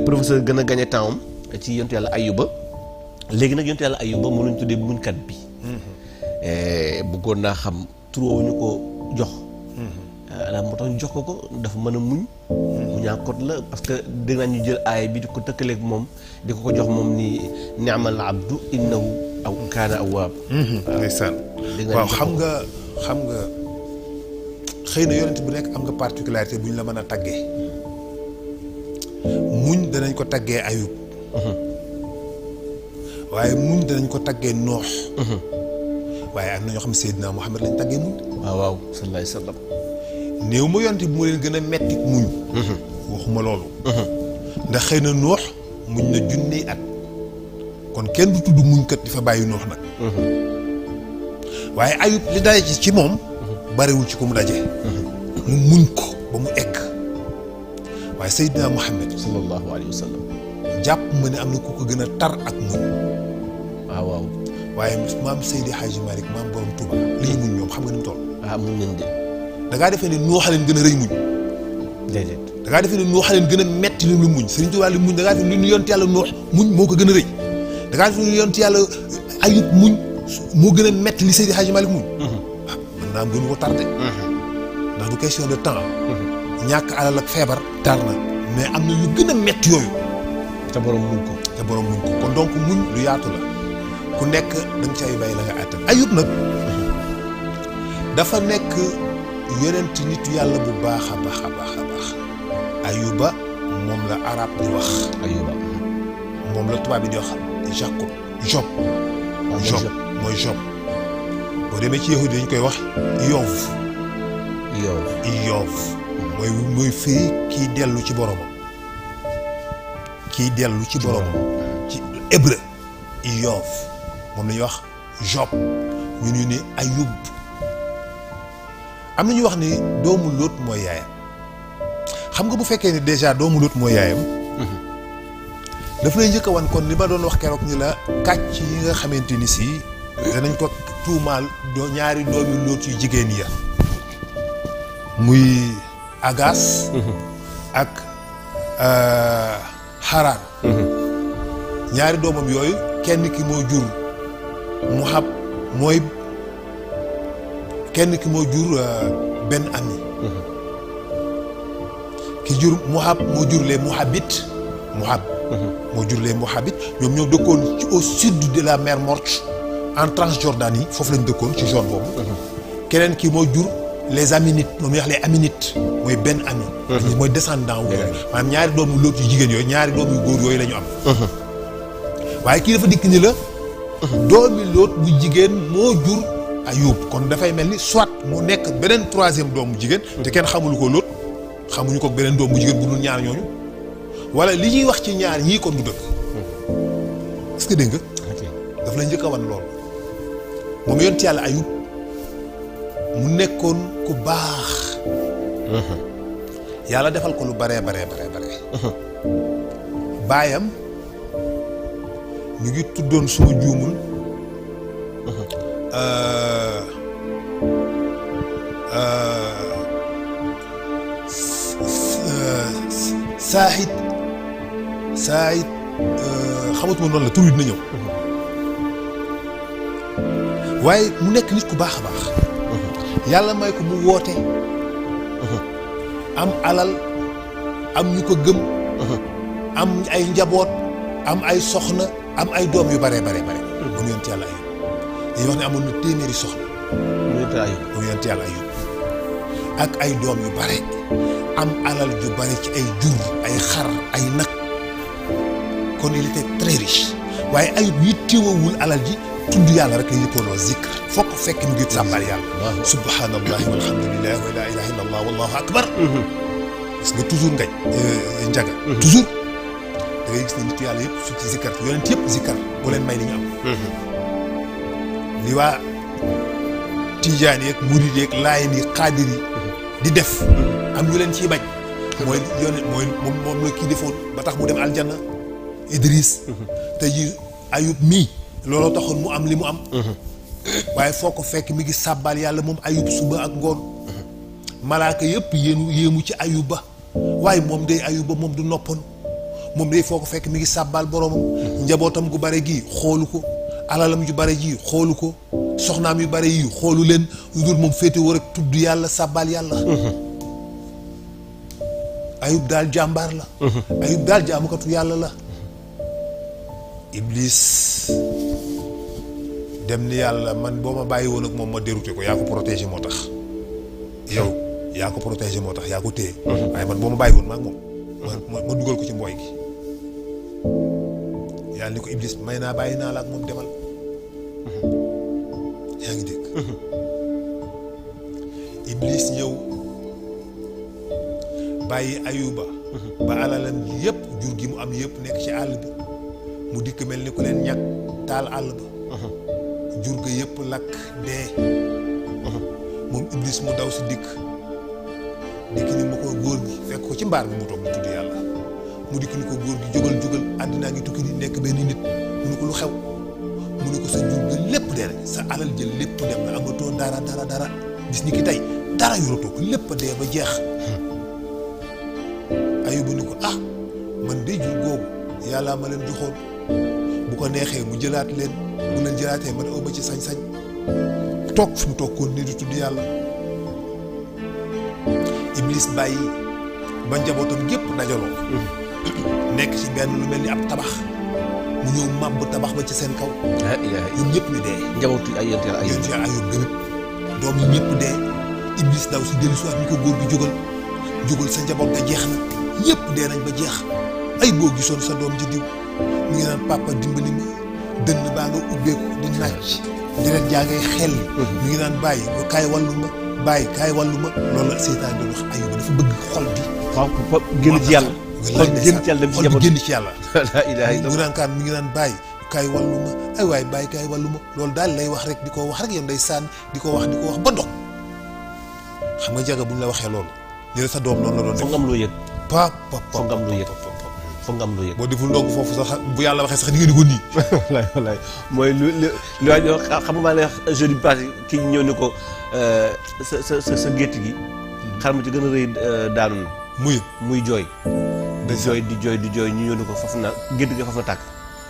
professeur gën a gagné temps ci yontu yàlla Ayuba léegi nag yontu yàlla Ayuba moo lañ tuddee muñkat bi. bëggoon naa xam turoo ñu ko jox. ala moo tax ñu jox ko dafa mën a muñ. muñaakot la parce que dégg naa ñu jël aay bi di ko tëkkaleeg moom di ko jox moom ni ni'mal abdu innahu aw kaana awwaab. ndeysaan waaw xam nga xëy na yonent bu nekk am nga particularité bu ñu la mën a taggee. muñ danañ ko taggee Ayub. waaye muñ danañ ko taggee Noox. waaye am na ñoo xam ne Seydina Muhammad lañ taggee muñ. waaw sallallahu alayhi wa sallam. néew ma yonent bi moo leen gën a metti muñ. waxuma loolu. ndax xëy na Noox muñ na junniy at. kon kenn du tudd muñkat di fa bàyyi Noox nag. waaye Ayub li daje ci moom. bariwul ci ko mu daje. mu muñ ko ba mu egg. waaye Seydina Muhammad sallallahu alayhi wa sallam. jàpp ma ne am na ku ko gën a tar ak muñ. waaw. waaye maam Seydi Hadji Malick maam borom Touba li ñu muñ ñoom xam nga ni mu toll. muñ nañ de. da ngaa defee ne Noox leen gën a rëy muñ. déedéet. da ngaa defee ne Noox leen gën a metti lu muñ Serigne Touba li muñ da ngaa defee ne li ñu yonent yàlla Noox muñ moo ko gën a rëy. da ngaa defee ne yonent yàlla Ayub muñ moo gën a metti li Seydi Hadji Malick muñ. mën naa am gënu ko tardé. ndax du question de temps. ñàkk alal ak feebar. tar na mais am na yu gën a metti yooyu. te borom muñ ko. kon donc muñ lu yaatu la ku nekk da nga cay bàyyi la nga àttan. Ayub nag dafa nekk yonent nitu yàlla bu baax a baax a baax a baax. Ayuba moom la arab di wax. Ayuba moom la tubaab bi di wax Jacob Job. Mooy Job. boo demee ci yahudi dañ koy wax Yov. mooy fii kiy dellu ci boromam. ci hébreu Yov moom la ñuy wax Job ñu ne Ayub. am na ñu wax ni doomu Lóot mooy yaayam. xam nga bu fekkee ni déjà doomu Lóot mooy yaayam. daf lay njëkk a wan kon li ma doon wax keroog ni la kàcc yi nga xamante ni si danañ ko tuumaal ñaari doomi Lóot yu jigéen ya muy Agas. ak Haran. ñaari doomam yooyu kenn ki moo jur Muhab kenn ki moo jur Ben Ami. ki jur Muhab moo jur les Muhabit. moo jur les Muhabit ñoom ñoo dëkkoon ci au sud de la mer Morte en Transjordanie foofu lañ dëkkoon ci zone boobu. keneen ki moo jur les Aminites moom ñuy wax les Aminites mooy Ben Ami. mooy descendant wu. maanaam ñaari doomu Lóot yu jigéen yooyu ñaari doomu yu góor yooyu la ñu am. waaye kii dafa dikk ni la. doomi Lóot bu jigéen moo jur Ayub kon dafay mel ni soit mu nekk beneen troisième doomu jigéen. te kenn xamulu ko Lóot xamuñu ko beneen doomu jigéen bu dul ñaar ñooñu. wala li ñuy wax ci ñaar ñii kon du dëkk. est-ce que dégg nga. daf la njëkk a wan loolu. moom yonent yàlla Ayub mu nekkoon ku baax. yàlla defal ko lu baree. baayam mi ngi tuddoon suma juumul. Saïd xamatuma noonu la tur wi dina ñëw. waaye mu nekk nit ku baax a baax. yàlla may ko mu woote. am alal am ñu ko gëm. am ay njaboot am ay soxna am ay doom yu bare. moom yonent yàlla Ayub dañuy wax ne amoon na téeméeri soxna. moom yonent yàlla Ayub ak ay doom yu bare. am alal ju bare ci ay jur ay xar ay nag. kon il était très riche waaye Ayub yittewul alal ji tudd yàlla rek la yëppooloo zikr foo ko fekk mu ngi sàbbal yàlla. subhanallahi walhamdulillahi wa la ilaha illa allah wallahu akbar. gis nga toujours ngañ. njaga. toujours da ngay gis ne nitu yàlla yëpp su ci zikkar yonent yëpp zikkar boo leen may li ñu am. li waa Tijaan yeeg Murid yeeg Laayeen yi Xaadir yi di def. am ñu leen ciy bañ. mooy yonent moom la kii defoon ba tax mu dem aljanna. Idris. te ji Ayub mii. looloo taxoon mu am li mu am. waaye foo ko fekk mi ngi sàbbaal yàlla moom Ayub suba ak ngoon. malaaka yëpp yéemu ci Ayuba waaye moom day Ayuba moom du noppoon moom day foo ko fekk mi ngi sàbbaal boromam. njabootam gu bare gii xoolu ko alalam yu bare ji xoolu ko soxnaam yu bare yi xoolu leen lu dul moom féete woo rek tudd yàlla sàbbaal yàlla. Ayub daal jàmbaar la. Ayub daal jaamukatu yàlla la. Iblis dem ni yàlla man boo ma bàyyi woon ak moom ma dérouté ko yaa ko protégé moo tax. yow yaa ko protégé moo tax yaa ko téye. waaye man boo ma bàyyi woon ma ak moom. ma dugal ko ci mbooy gi. yàlla ni ko Iblis may naa bàyyi naa la ak moom demal. yaa ngi dégg. Iblis ñëw bàyyi Ayuba. ba alalam yëpp jur gi mu am yëpp nekk ci àll bi. mu dikk mel ni ku leen ñàkk taal àll ba. jur ga yëpp lakk dee. moom Iblis mu daw si dikk ni ma ko góor gi fekk ko ci mbaar bi mu toog di tudd yàlla mu dikk ni ko góor gi jógal àddinaa ngi tukki ni nekk benn nit mu ne ko lu xew mu ne ko sa jur ga lépp dee rek sa alal jël lépp dem na amatoo dara bis ni ki tey dara yoratoo ko lépp dee ba jeex. Ayuba ni ko man de jur googu yàllaa ma leen joxoon bu ko neexee mu jëlaat leen mu leen jëlaatee man aw ma ci sañ-sañ toog fi mu toog koon ni di tudd yàlla. Iblis bàyyi ba njabootam gépp dajaloo nekk ci benn lu mel ni ab tabax mu ñëw màbb tabax ba ci seen kaw. ñoom ñëpp ñu dee. njabootu ay yonent Ayub gën doom yi ñëpp dee. Iblis daw si dellu si waat ñu ko góor gi jógal sa njaboot ga jeex na ñëpp dee nañ ba jeex. ay boo gisoon sa doom ji diw mu ngi naan papa dimbali ma dënn baa nga ubbeeku di naaj deret jaa ngay xel mu ngi naan bàyyi kaay wàllu ma loolu la seytaan doon wax Ayuba dafa bëgg xol bi génn ci yàlla dem ci génn ci yàlla la ilaha mu naan kaan mi ngi naan bàyyi kaay wàllu ma ay waay bàyyi kaay wàllu ma loolu daal lay wax rek di ko wax rek yow day sànn di ko wax ba ndox xam nga jaga bu ñu la waxee loolu li la sa doom noonu la doon def foog nga am loo yëg foog nga am loo yëg boo deful ndonk foofu sax bu yàlla waxee sax di nga di ko nii. wallaay mooy lu waay ñoo xam nga maa ne jeudi passé kii ñëw ni ko sa gétt gi xar ma ci gën a rëy daanu na muy jooy di jooy ñu ñëw ni ko foofu na gétt gi foofu na tàkk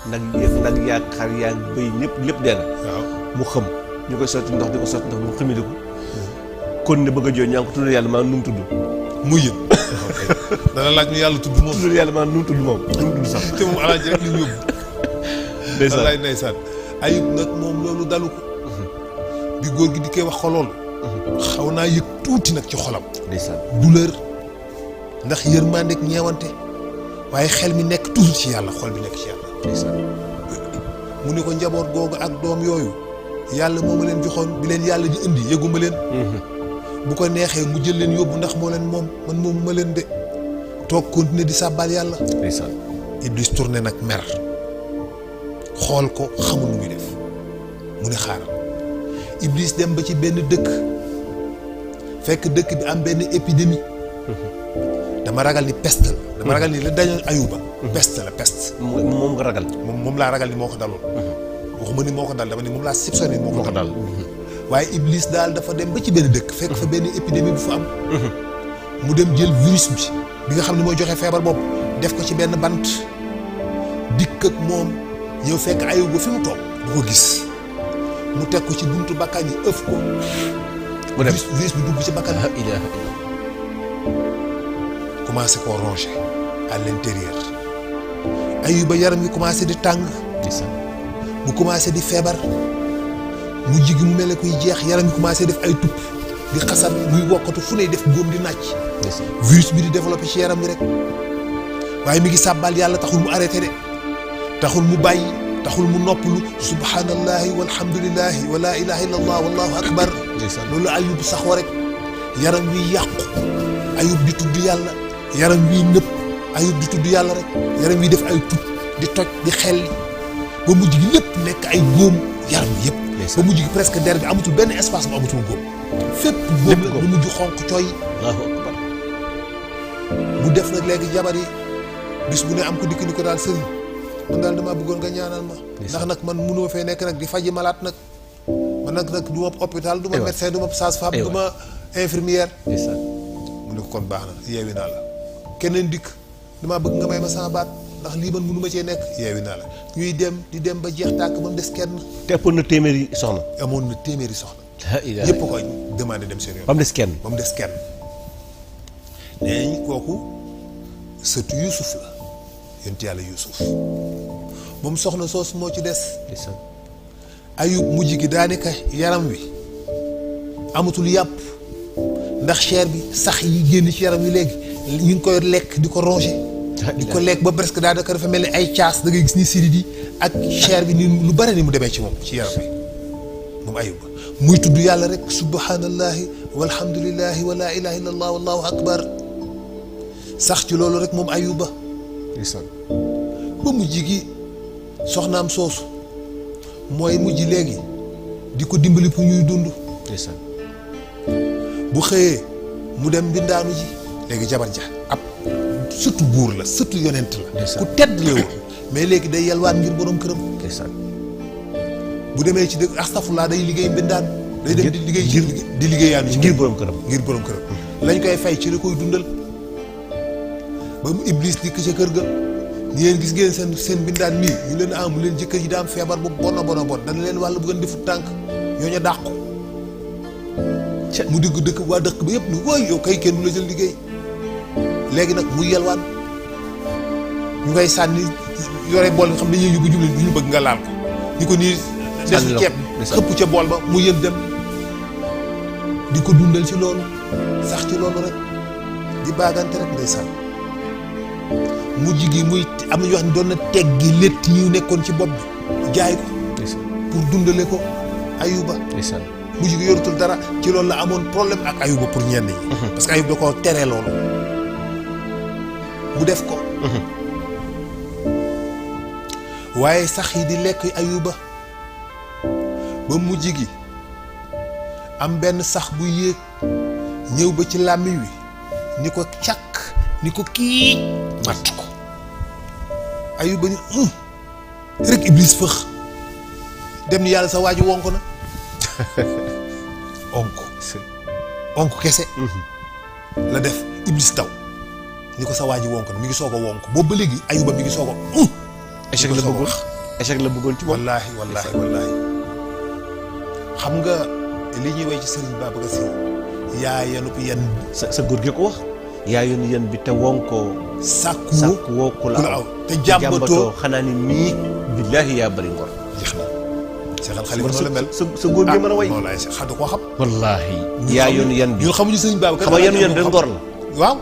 nag yaag xar yaag bëy lépp dee na waaw mu xëm ñu koy sotti ndox di ko sotti ndox mu xëmidi ko kon ne bëgg a jooy ñaa ngi ko tudd yàlla maa nu mu tudd muy yëg dana laaj ñu yàlla tudd moom tudd yàlla maa nu mu tudd moom nu mu tudd sax te moom alaaji rek li ñu yóbbu ndeysaan Ayub nag moom loolu dalu ko bi góor gi di koy wax ko loolu xaw naa yëg tuuti nag ci xolam ndeysaan douleur ndax yërmande ak ñeewante waaye xel mi nekk toujours ci yàlla xol bi nekk ci yàlla ndeysaan mu ne ko njaboot googu ak doom yooyu yàlla moo ma leen joxoon bi leen yàlla di indi yëguma leen bu ko neexee mu jël leen yóbbu ndax moo leen moom man moomu ma leen de toog continuer di sàbbaal yàlla. ndeysaan Iblis tourné nag mer xool ko xamul nu muy def mu ne xaaral Iblis dem ba ci benn dëkk fekk dëkk bi am benn épidémie dama ragal ni peste la. dama ragal ni la dañoon Ayuba. peste la peste. moom nga ragal. moom laa ragal ni moo ko daloon. waxuma ni moo ko dal dama ni moom laa soupçonné moo ko dal. waaye Iblis daal dafa dem ba ci benn dëkk fekk fa benn épidémie bu fa am. mu dem jël virus bi nga xam ne mooy joxe feebar boobu def ko ci benn bant dikk ak moom ñëw fekk Ayuba fi mu toog du ko gis mu teg ko ci buntu bakkan yi ëf ko. mu dem virus bi dugg ci bakkan yi. commencé koo ronger à l'intérieur Ayuba yaram yi commencé di tàng. mu commencé di feebar. mu jigi mu mel ne kuy jeex yaram yi commencé def ay tupp di xasar muy wokkatu fu ne def góom di nàcc virus bi di développé ci yaram bi rek waaye mi ngi sàbbal yàlla taxul mu arrêté de taxul mu bàyyi taxul mu noppalu subhanallahi walhamdulillahi wa la ilaha illa allah wallahu akbar loolu Ayub saxoo rek yaram wi yàqu Ayub di tudd yàlla yaram wi nëpp Ayub di tudd yàlla rek yaram wi def ay tupp di toj di xelli ba mujj gi lépp nekk ay góom yaram wi yëpp ba mujj gi presque der bi amatul benn espace bu amatul góom fépp góom la ba mujj xonq cooy mu def nag léegi jabar yi bis bu ne am ko dikk ni ko daal sëriñ man daal damaa bëggoon nga ñaanal ma ndax nag man mënuma fee nekk nag di faji malaat nag man nag du ma hôpital du ma médecin du ma sage-femme du ma infirmière mu ne ko kon baax na yeewi naa la keneen dikk damaa bëgg nga may ma sama baat ndax lii man mënu ma cee nekk yeewi naa la ñuy dem di dem ba jeex tàkk ba mu des kenn. te ëppoon na téeméeri soxna. amoon na téeméeri soxna. la ñëpp ko demandé dem seen yoon. ba mu des kenn. ba mu des kenn. nee nañ kooku sëtu Yuusuf la yonent yàlla Yuusuf moom soxna soos moo ci des. Ayub mujj gi daanaka yaram wi amatul yàpp ndax chair bi sax yi génn ci yaram wi léegi ñu ngi koy lekk di ko ronger. di ko lekk ba presque daanaka dafa mel ni ay caas da ngay gis ni sidit yi ak chair bi ni lu bare ni mu demee ci moom ci yaram bi moom Ayub muy tudd yàlla rek subhanallahi walhamdulillahi wa laa ilaha illallah wallahu akbar sax ci loolu rek moom Ayuba ba mujj gi soxnaam soosu mooy mujj léegi di ko dimbali pour ñuy dund bu xëyee mu dem mbindaanu ji léegi jabar ja ab surtout buur la surtout yonent la ku tedd la woon mais léegi day yalwaan ngir borom këram bu demee ci dëkk astafurlaa day liggéey mbindaan day dem di liggéey ci di liggéeyaanu ci ngir borom këram lañ koy fay ci la koy dundal ba mu Iblis dikk ca kër ga ni ngeen gis ngeen seen mbindaan mii ñu leen am leen jëkkër ji daa am feebar bu bon a dana leen wàll bu ngeen defut tànk ñooñu dàqu mu digg dëkk waa dëkk ba yëpp ni waay yow kay kenn du la jël liggéey léegi nag muy yelwaan ñu ngay sànni yore bool nga xam ne dañuy yóbbu jubli du ñu bëgg nga laal ko ni ko nii desu ceeb xëpp ca bool ba mu yël dem di ko dundal ci loolu sax ci loolu rek di baagante rek ngay sànni mujj gi muy am na ñu wax ne doon na teggi létt yi nekkoon ci bopp bi jaay ko pour dundale ko Ayuba mujj gi yorutul dara ci loolu la amoon problème ak Ayuba pour ñenn ñi parce que Ayuba da ko tere loolu mu def ko waaye sax yi di lekk Ayuba ba mujj gi am benn sax bu yéeg ñëw ba ci làmmiñ wi ni ko càkk ni ko kii matt ko Ayuba ni rek Iblis fëx dem ni yàlla sa waa ji wonk na onk kese la def Iblis taw ni ko sa waa ji wonk na mi ngi soog a wonk boobu ba léegi Ayuba mi ngi soog a échec la bëggoon ci moom wallaahi xam nga li ñuy way ci Sëriñ Babacar Sy yaa yanub yan sa góor gi ko wax yaa yoon yan bi te wonkoo sàkku woo ku la aw te jàmbatoo xanaa ni mii billaahi yaa bëri ngor jeex na Seexal Xalifa noonu la mel sa góor gi mën a way wallaay xam da koo xam wallaahi yaa yoon yan bi ñun xamuñu Sëriñ Babacar xam nga yanu yan rek ngor la waaw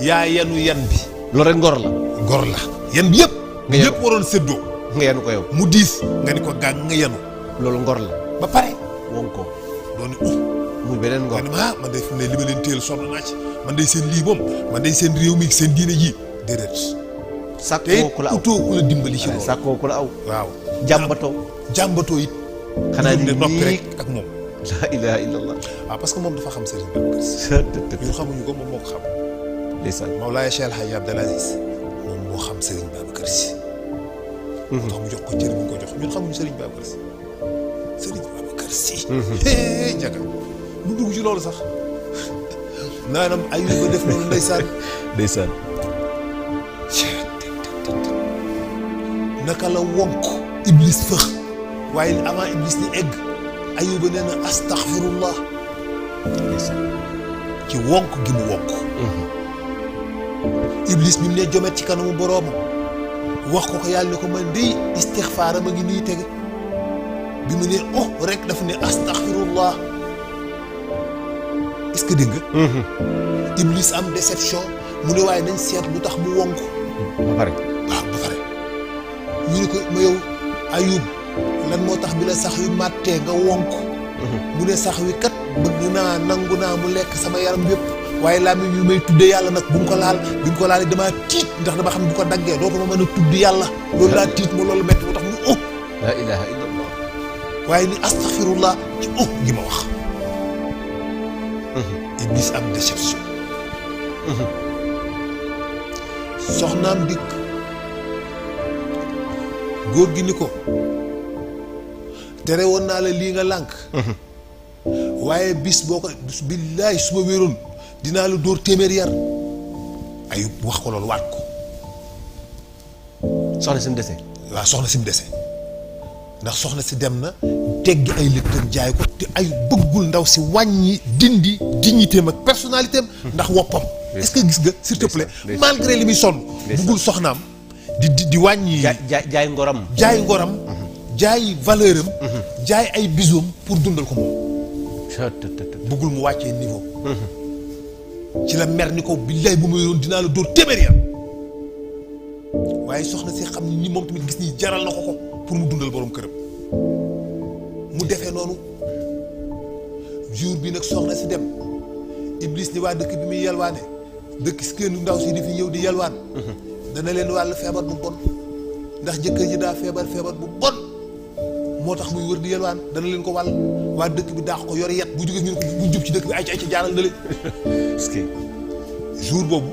yaa yanu yan bi loolu rek ngor la yan bi yëpp nga yëpp waroon séddoo nga yanu ko yow mu diis nga ni ko gàgg nga yanu loolu ngor la ba pare wonkoo dooni muy beneen ngor man day fi ne li ma leen téel sonn naa ci man day seen lii moom man day seen réew mi seen diine ji déedéet sàkkoo ku la aw utoo ku la dimbali ci loolu sàkkoo ku la aw waaw jàmbatoo it xanaa ni noppi rek ak moom laa ilaha illallah waaw parce que moom dafa xam Serigne Babacar Sy ñun xamuñu ko moom moo ko xam ndeysaan Mawlaaya Cheikh El Hadji Abdoul Aziz moom moo xam Serigne Babacar Sy moo tax mu jox ko cër bi ko jox ñun xamuñu Serigne Babacar Sy jaga mu dugg ci loolu sax naanam Ayuba def loolu ndeysaan naka la wonk Iblis fëx waaye avant Iblis ni egg Ayuba nee na astaghfirullah ci wonk gi mu wonk Iblis bi mu ne jomet ci kanamu boroomam wax ko yàlla ne ko man dey istixfaara ma ngi nii tege bi mu ne rek dafa ne astaghfirullah est-ce que dégg nga Iblis am déception mu ne waaye nañ seet lu tax mu wonk ba pare ñu ne ko ma yow Ayub lan moo tax bi la sax yu màttee nga wonk mu ne sax wi kat bëgg naa nangu naa mu lekk sama yaram yëpp waaye laa mi may tudde yàlla nag bu mu ko laal bi mu ko laalee damaa tiit ndax dama xam ne bu ko daggee dootuma mën a tudd yàlla loolu laa tiit ma loolu métti moo tax mu laa ilaha illallah waaye ni astaghfirullah ci gi ma wax Iblis am déception soxnaam dikk góor gi ni ko tere woon naa la lii nga lànk waaye bis boo ko billaahi su ma wéroon dinaa la dóor téeméer yar Ayub wax ko loolu waat ko soxna si mu dese. waaw soxna si mu dese ndax soxna si dem na teggi ay lëkkam jaay ko te ay bëggul ndaw si wàññi dindi dignité am ak personnalité am ndax woppam. est-ce que gis nga s'il te plaît malgré li muy sonn. bëggul soxnaam di wàññi. jaay ngoram. jaay ngoram. jaay valeur am. jaay ay bisoom pour dundal ko moom. bëggul mu wàccee niveau. ci la mer ni ko billaay bu ma yoroon dinaa la dóor téeméer ya waaye soxna si xam ni moom tamit gis ni jaral na ko pour mu dundal borom këram mu defee noonu jour bi nag soxna si dem Iblis ni waa dëkk bi muy yalwaane dëkk si kenn ndaw si di fi ñëw di yalwaan dana leen wàll feebar bu bon ndax jëkkër ji daa feebar bu bon moo tax muy wër di yalwaan dana leen ko wàll waa dëkk bi daax ko yor yet bu jógee ñu ko bu jub ci dëkk bi ay ca jaaral na leen est-ce que jour boobu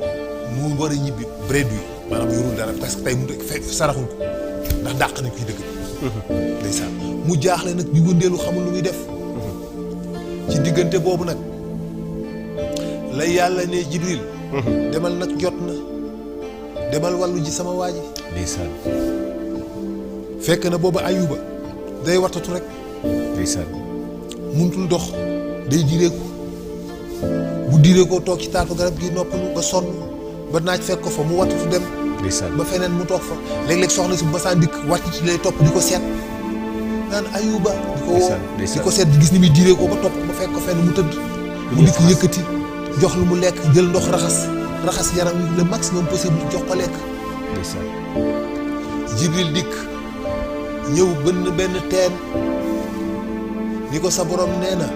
mu war a ñibbi bréduit maanaam yorul dara parce que tey mu fekk saraxul ko ndax dàq nañ ci dëkk bi ndeysaan mu jaaxle nag di wëndeelu xamul lu muy def ci diggante boobu nag la yàlla ne Jibril demal nag jot na demal wàllu ji sama waa ji ndeysaan fekk na boobu Ayuba day wartatu rek ndeysaan muntul dox day direeku bu direekoo toog ci taatu garab gi noppalu ba sonn ba naaj fekk ko fa mu wartatu dem ba feneen mu toog fa léeg-léeg soxna si bu masaan dikk wàcc ci lay topp di ko seet naan Ayuba di ko woo di ko seet di gis ni muy direekoo ba topp ba fekk ko fenn mu tëdd mu dikk yëkkati jox lu mu lekk jël ndox raxas yaram wi le maximum possible jox ko lekk Jibril dikk ñëw benn teen ni ko sa borom nee na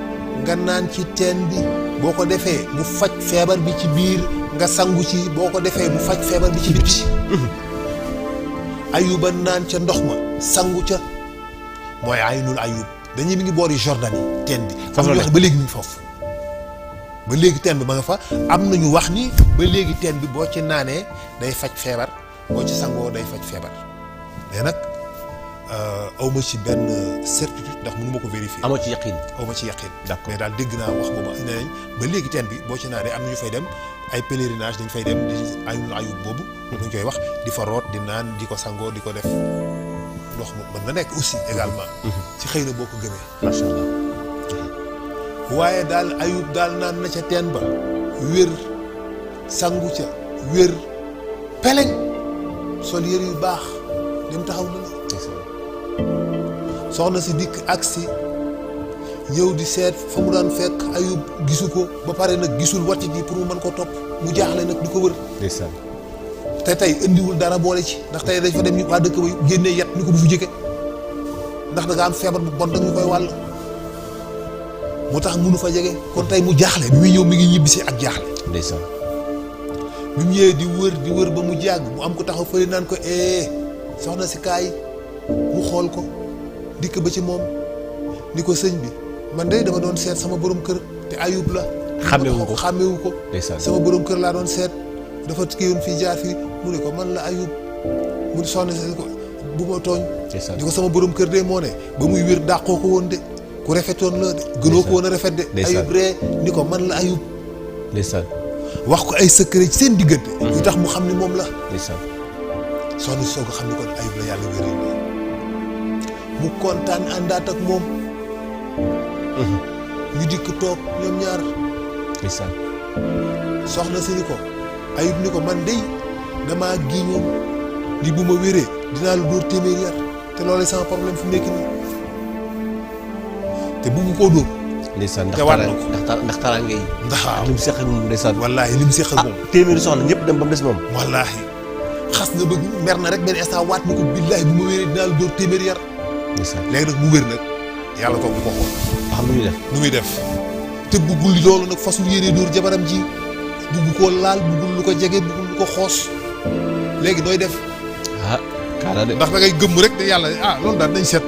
nga naan ci teen bi boo ko defee mu faj feebar bi ci biir nga sangu ci boo ko defee mu faj feebar bi ci bitti Ayuba naan ca ndox ma sangu ca mooy aynul Ayub dañuy mi ngi boori Jordan yi teen bi foofu wax ba léegi mi ngi foofu ba léegi teen bi ma nga fa am nañu wax ni ba léegi teen bi boo ci naanee day faj feebar boo ci sangoo day faj feebar mais nag awma ci benn certitude ndax mënu ma ko vérifier. amoo ci yaqin. awma ci yaqin. d'accord mais daal dégg naa wax boobu nee nañ ba léegi teen bi boo ci naanee am na ñu fay dem ay pèlerinage dañ fay dem di aynul Ayub boobu. dañ koy wax di fa root di naan di ko sangoo di ko def ndox mu mën na nekk aussi également. ci xëy na boo ko gëmee. macha allah. waaye daal Ayub daal naan na ca teen ba wér sangu ca wér peleñ sol yëre yu baax dem taxaw na la. soxna si dikk agsi ñëw di seet fa mu daan fekk Ayub gisu ko ba pare nag gisul watit yi pour mu mën ko topp mu jaaxle nag di ko wër. ndeysaan. te tey indiwul dara boole ci ndax tey dañ fa dem ñu waa dëkk ba génnee yet ni ko bu fi jëkke ndax da nga am feebar bu bon da nga koy wàll moo tax mënu fa jege kon tey mu jaaxle bi muy ñëw mi ngi ñibbisi ak jaaxle. ndeysaan. bi mu ñëwee di wër ba mu jàgg mu am ko taxaw fële naan ko soxna si kaay mu xool ko dikk ba ci moom ni ko sëñ bi man de dama doon seet sama borom kër te Ayub la. xàmmewu ko sama borom kër laa doon seet dafa kiyoon fii jaar fii mu ne ko man la Ayub mu soxna si ko bu ma tooñ. di ko sama borom kër de moo ne ba muy wér dàqoo ko woon de ku rafetoon la de gënoo ko woon a rafet de. Ayub ree ni ko man la Ayub. ndeysaan. wax ko ay secret ci seen diggante. yu tax mu xam ni moom la. ndeysaan. soxna si soog a xam ni kon Ayub la yàlla wéral mu kontaan àndaat ak moom. ñu dikk toog ñoom ñaar. ndeysaan. soxna si ni ko Ayub ni ko man dey damaa giñoon ni bu ma wéree dinaa la dóor téeméeri yar te loolu sama problème fu mu nekk nii te bugg koo dóor. ndeysaan te war na ko ndax taraange yi. ndax waaw li mu seq ak moom ndeysaan. wallaahi li mu seq ak moom. téeméeri soxna ñëpp dem ba mu des moom. wallaahi xas na ba mer na rek benn instant waat ni ko billaahi bu ma wéree dinaa la dóor téeméeri yar. ndeysaan. léegi nag mu wér nag yàlla toog di ko xool. xam nu muy def. nu muy def te buggul loolu nag fasul yéenee dóor jabaram ji bugg koo laal buggul lu ko jege buggul lu ko xoos léegi nooy def. kaala de. ndax da ngay gëmm rek de yàlla loolu daal nañ seet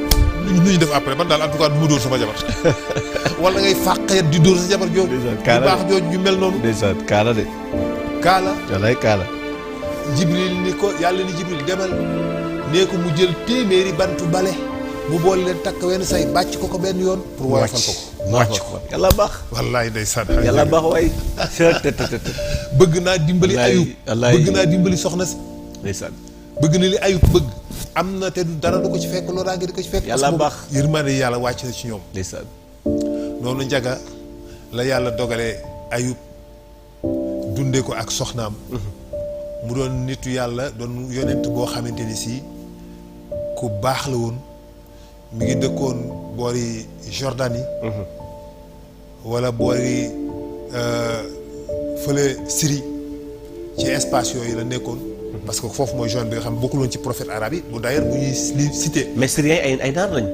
nu ñuy def après man daal en tout cas du ma dóor sama jabar wala ngay fàqeet di dóor sa jabar jooju. kaala bu baax jooju ñu mel noonu. ndeysaan kaala de. kaala. wallaay kaala. Jibril ni ko yàlla ni Jibril demal nee ko mu jël téeméeri bantu bale mu boole leen takk wenn say bàcc ko benn yoon. pour woyofal ko ko wàcc ko. yàlla baax. wallaay ndeysaan. yàlla baax waay. bëgg naa dimbali Ayub. wallaay bëgg naa dimbali soxna si. ndeysaan. bëgg na li Ayub bëgg am na te dara du ko ci fekk loolaa ngi di ko ci fekk. yàlla baax yërmande yàlla wàcc na ci ñoom. ndeysaan. noonu njaga la yàlla dogalee Ayub dundee ko ak soxnaam. mu doon nitu yàlla doon yonent boo xamante ni si ku baax la woon mi ngi dëkkoon boori Jordanie. wala boori fële Syrie ci espace yooyu la nekkoon. parce que foofu mooy zone bi nga xam bokkul woon ci prophète arabe yi bu d'ailleurs bu ñuy cité. mais syriens ay naar lañ.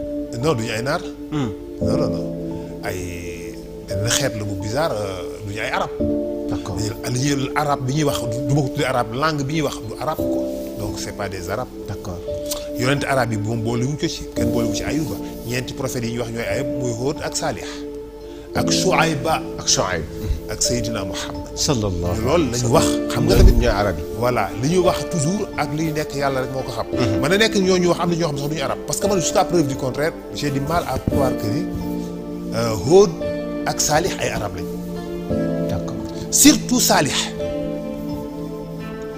non duñu ay naar. non ay benn xeet la bu bizarre duñu ay arab. d'accord li ñuy arabe bi ñuy wax du ma ko tuddee arabe langue bi ñuy wax du arabe quoi donc c'est pas des arabes. d'accord yonent arabe yi moom boolewuñ ko ci kenn boolewuñ ci Ayuba ñeenti prophètes yi ñuy wax ñooy Ayub muy Hóod ak Saalix ak Shuayba ak Shuayb ak Seydina Muhammad sallallahu loolu la ñu wax xam nga tamit ñooy arab yi. voilà li ñuy wax toujours ak liy nekk yàlla rek moo ko xam. mën na nekk ñoo ñu wax am na ñoo xam ne sax duñu arab parce que man jusqu'à preuve du contraire j'ai du mal à croire que ni Hóod ak Saalix ay arab lañ. d'accord surtout Saalix.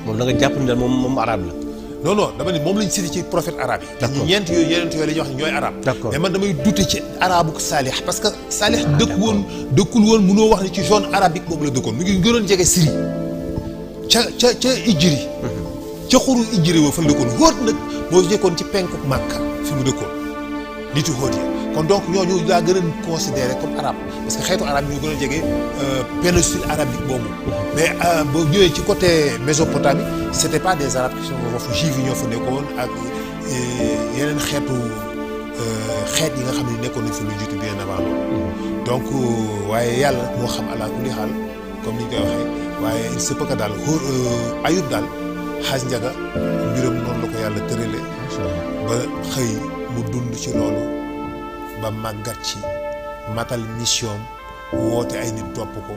moom da nga jàpp ne daal moom arab la. non dama ni moom lañ cité ci prophète arabe yi. d'accord ñeent yooyu yeneen yooyu la ñuy wax ne ñooy arab. d'accord mais man damay douter ci arabu Saalix parce que Saalix dëkkul woon mënoo wax ni ci zone arabique boobu la dëkkoon mu ngi gënoon jege Syrie ca Ijri. ca xuru Ijri woo fa la dëkkoon Hóod nag moo nekkoon ci penku Makka fi mu dëkkoon nitu Hóod ya kon donc ñooñu laa gën a considéré comme arabe parce que xeetu arabe yi ñu gën a jege péninsule arabique boobu. mais boo ñëwee ci côté Mésopotamie c'était pas des arabes qui sont foofu juifs yi ñoo fa nekkoon ak yeneen xeet yi nga xam ne nekkoon nañ fa lu jiitu bien avant loolu. donc waaye yàlla moo xam ala kulli xaal comme ni ñu koy waxee waaye il se peut que daal Ayub daal xaaj njaga mbiram noonu la ko yàlla tëralee. ba xëy mu dund ci loolu ba màggat ci matal mission woote ay nit topp ko.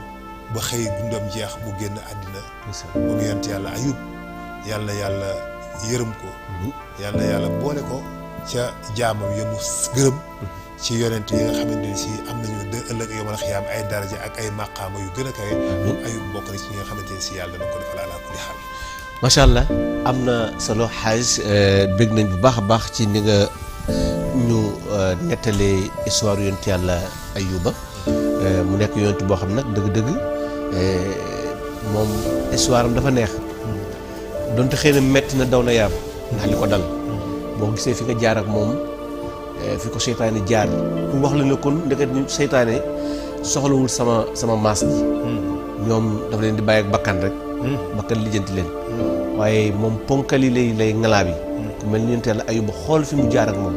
ba xëy dundam jeex mu génn àddina moom yonent yàlla Ayub yàlla yàlla yërëm ko yàlla yàlla boole ko ca jaamam ya mu gërëm ci yonent yi nga xamante ni si am nañu ëllëg yawmal xiyaam ay daraja ak ay maqaama yu gën a kawe moom Ayub bokk na ci ñi nga xamante ni si yàlla dana ko defal ala kulli xaal. macha allah am na solo xaaj bëgg nañ bu baax a baax ci ni nga ñu nettalee histoire yonent yàlla Ayuba mu nekk yonent boo xam nag dëgg-dëgg moom histoire am dafa neex donte xëy na metti na daw na yaram ndax li ko dal boo gisee fi nga jaar ak moom fi ko seytaane jaar pour wax la ne kon ndeket ñu seytaane soxlawul sama maas ji ñoom dafa leen di bàyyi ak bakkan rek bakkan lijjanti leen waaye moom ponkali lay ngalaa bi ku mel ni yonent yàlla Ayuba xool fi mu jaar ak moom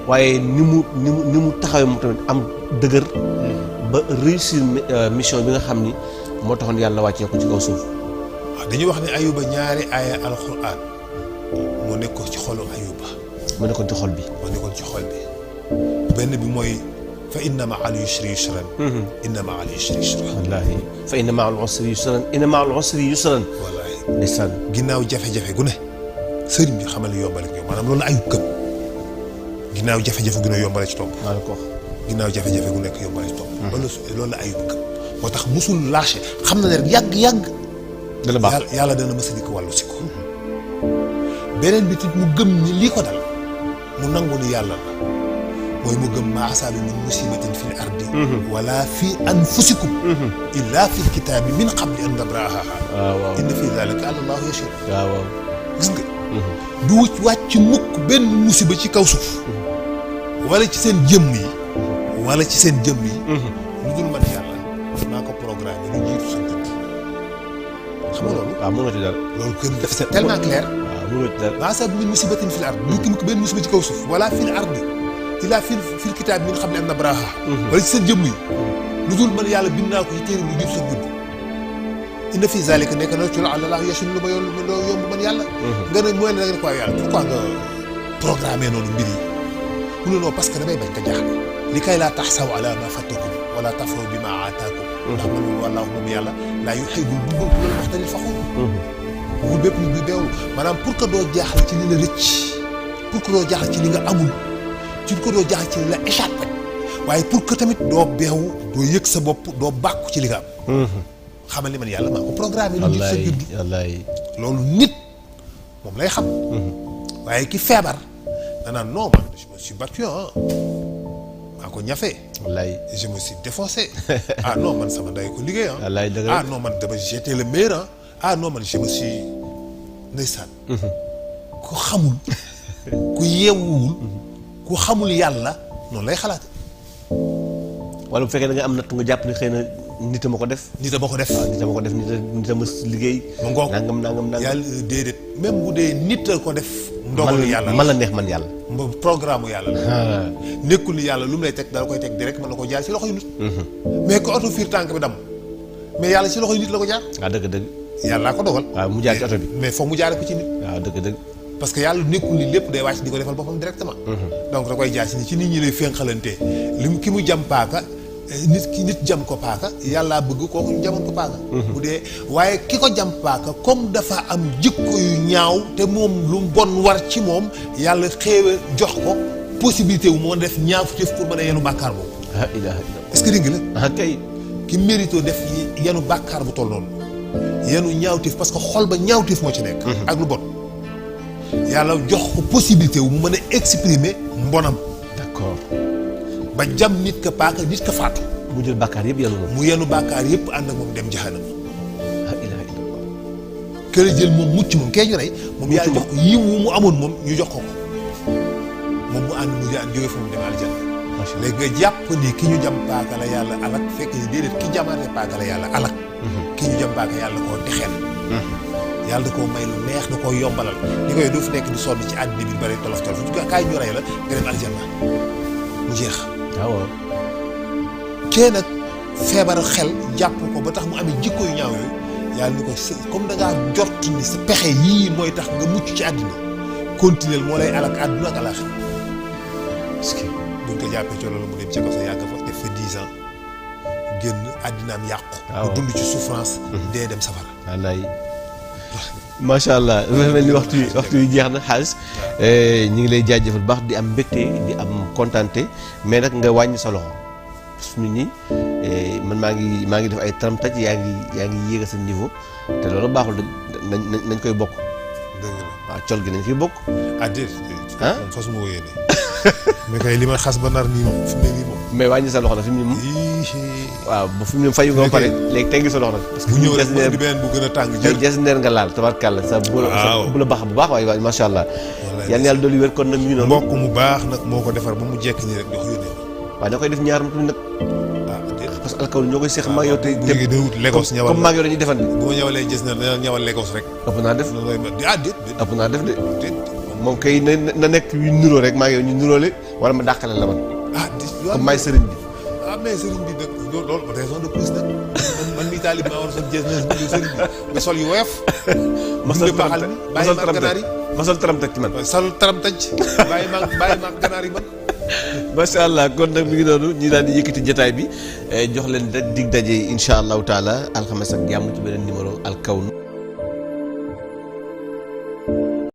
waaye ni mu taxawee moom tamit am dëgër ba réussir mission bi nga xam ni moo taxoon yàlla wàccee ko ci kaw suuf. waaw dañuy wax ne Ayuba ñaari aaya alxuraan moo nekkoon ci xolu Ayuba. moo nekkoon ci xol bi. moo nekkoon ci xol bi benn bi mooy fa inna ma'al yusri yusran. inna ma'al yusri yusran. wallaahi fa inna ma'al usri yusran inna ma'al usri yusran. wallaahi ndeysaan. ginnaaw jafe-jafe gu ne sëriñ bi xamal ni yombale ko maanaam loolu la Ayub gëm ginnaaw jafe-jafe gu ne yombale ci topp. maa la ko wax. ginnaaw jafe-jafe gu nekk yombale ci topp. loolu la Ayub gëm moo tax musul lâché xam na ne rek yàgg. dana baax yàlla dana mës a dikk wàllu si ko. beneen bi it mu gëm ni lii ko dal mu nangu ni yàlla la mooy mu gëm maa asaabi min musibatin fil ardi wala fi anfusikum illa fi kitaabi min qabli an nabraaha waaw inna fi dhalika ala allahu yashhad waaw gis nga du wàcc mukk benn musiba ci kaw suuf wala ci seen jëmm yi lu dul man yàlla maa ko programme lu jiitu suñ tëdd xam nga loolu waaw mën nga ci dara loolu kër def c'est tellement clair waaw mën nga ci dara maa asaabi min musibatin fil ardi lu ki benn musiba ci kaw suuf wala fil ardi illa fil kitaabi min qabli an nabraaha wala ci seen jëmm yi lu dul man yàlla bind naa ko ci téere lu jiitu sa judd inna fi zalika nekk na ci la Allah yashhadu lu ma yomb man yàlla nga ne mooy ne da nga ne ko yàlla pourquoi nga programmé noonu mbir yi mu ne non parce que damay bañ nga jaaxle li kay laa taxsaw ala ma fattakum wala tafrahu bi ma aataakum ndax man wallaahu moom yàlla laa yuhibbul buggul ku loolu waxtanil faxuur bugul bépp nit bi beewlu maanaam pour que doo jaaxle ci li la rëcc pour que doo jaaxle ci li nga amul ci ko doo jaaxle ci li la échappé waaye pour que tamit doo beewu doo yëg sa bopp doo bàkku ci li nga am xamal ni man yàlla maa ko programme lu jiitu sa judd wallaay loolu nit moom lay xam. waaye ki feebar danaan non man je me suis battu maa ko ñafe. wallaay je me suis défoncé. ah non man sama ndey ko liggéey wallaay dëgg ah non man dama j'étais le meilleur ah non man je me suis ndeysaan. ku xamul ku yeewuwul ku xamul yàlla noonu lay xalaate. wala bu fekkee da nga am natt nga jàpp ni xëy na nit a ma ko def. nit a ma ko def. waaw nit a ma ko def nit a ma liggéey. ma ngoog nangam. yàlla déedéet même bu dee nit a ko def. ndogalu yàlla man la neex man yàlla. programme yàlla la. nekkul ni yàlla lu mu lay teg dala koy teg direct mën na ko jaar ci loxoy nit. mais ko oto fiir tànk bi dam mais yàlla ci loxoy nit la ko jaar. waaw dëgg. yàllaa ko dogal. waaw mu jaar ci oto bi. mais foog mu jaare ko ci nit. waaw dëgg. parce que yàlla nekkul ni lépp day wàcc di ko defal boppam directement. donc da koy jaar ci nit ñi lay fénqalantee lim ki mu jam paaka nit jam ko paaka yàllaa bëgg kooku ñu jamoon ko paaka. bu dee waaye ki ko jam paaka comme dafa am jikko yu ñaaw te moom lu bon war ci moom yàlla xéewe jox ko possibilité wu moo def ñaawteef pour mën a yenu bàkkaar boobu. ah ilaha illallah. est-ce que dégg nga. ah kay. ki mérito def yenu bàkkaar bu toll noonu yenu ñaawteef parce que xol ba ñaawteef moo ci nekk. ak lu bon. yàlla jox ko possibilité wu mu mën a exprimer mbonam. d'accord. ba jam nit ka paaka nit ka faatu. mu jël bàkkaar yëpp yàlla moom. mu yenu bàkkaar yëpp ànd ak moom dem jahanama. ah ilaha illallah. kër jël moom mucc moom kee ñu rey. moom yàlla jox ko yiw wu mu amoon moom ñu jox ko ko. moom mu ànd mu jóge fa mu dem aljanna. léegi nga jàpp ni ki ñu jam paaka la yàlla alak fekk ni déedéet ki jamaate paaka la yàlla alak. ki ñu jam paaka yàlla koo texeel. yàlla da koo may lu neex da koo yombalal ni koy doo fi nekk di sonn ci àddina bi bari tolof tolof kaay ñu rey la nga dem aljanna mu jeex. waaw. kee nag feebar xel jàpp ko ba tax mu amee jikko yu ñaaw yooyu yàlla ni ko comme da ngaa jot ni sa pexe yii mooy tax nga mucc ci àddina continuer moo lay alak àdduna ak alaaxira. est-ce que buñ ko jàppee ci loolu mu dem ci ko sa yàgg fa def fa 10 ans génn àddinaam yàqu. waaw mu dund ci souffrance. dee dem safara. wallaay. macha allah dafa mel ni waxtu yu jeex na xaalis ñu ngi lay jaajëfal baax di am mbégte di am kontaante mais nag nga wàññi sa loxo su nit ñi man maa ngi def ay tramtaj yaa ngi yéega sa niveau te loolu baaxul nañ koy bokk. dëgg la waaw col gi nañ koy bokk. ah déedéet. ah moom fas ma woo yéene. mais kay li ma xas ba nar nii moom fi mu ne nii moom. mais wàññi sa loxo nag fi mu ne moom. waaw ba fi mu ne fayu nga ba pare léegi teggi sa loxo nag. parce que bu ñëw rek mu indi beneen bu gën a tàng jël. des neer nga laal tabarkàlla sa bu la baax bu baax waaye macha allah. yal na yàlla dolli wér kon nag ñu noonu. mbokk mu baax nag moo ko defar ba mu jekk nii rek jox yónnee. waaye da koy def ñaar tuuti nag. parce que alkaw ñoo koy seex maa yow te bu léegi dawut Lagos ñawal comme maa ngi yow dañuy defandi. bu ma ñawalee gis na dana ñawal Lagos rek. ëpp naa def déet. ëpp naa def de. moom kay na nekk yu nuroo rek maa ngi yow ñu nuróole wala ma dàqale la man. comme maay sëriñ bi. mais sëriñ bi nag loolu raison de plus nag man mii taalib maa war a sol jees na sëriñ bi nga sol yu woyof. masal taram taj ci man. sol taram taj bàyyi ma ganaar yi man. macha allah kon nag mi ngi noonu ñu daal di yëkkati jotaay bi jox leen rek dig daje incha allahu taala alxames ak jàmm ci beneen numéro Al Kawn.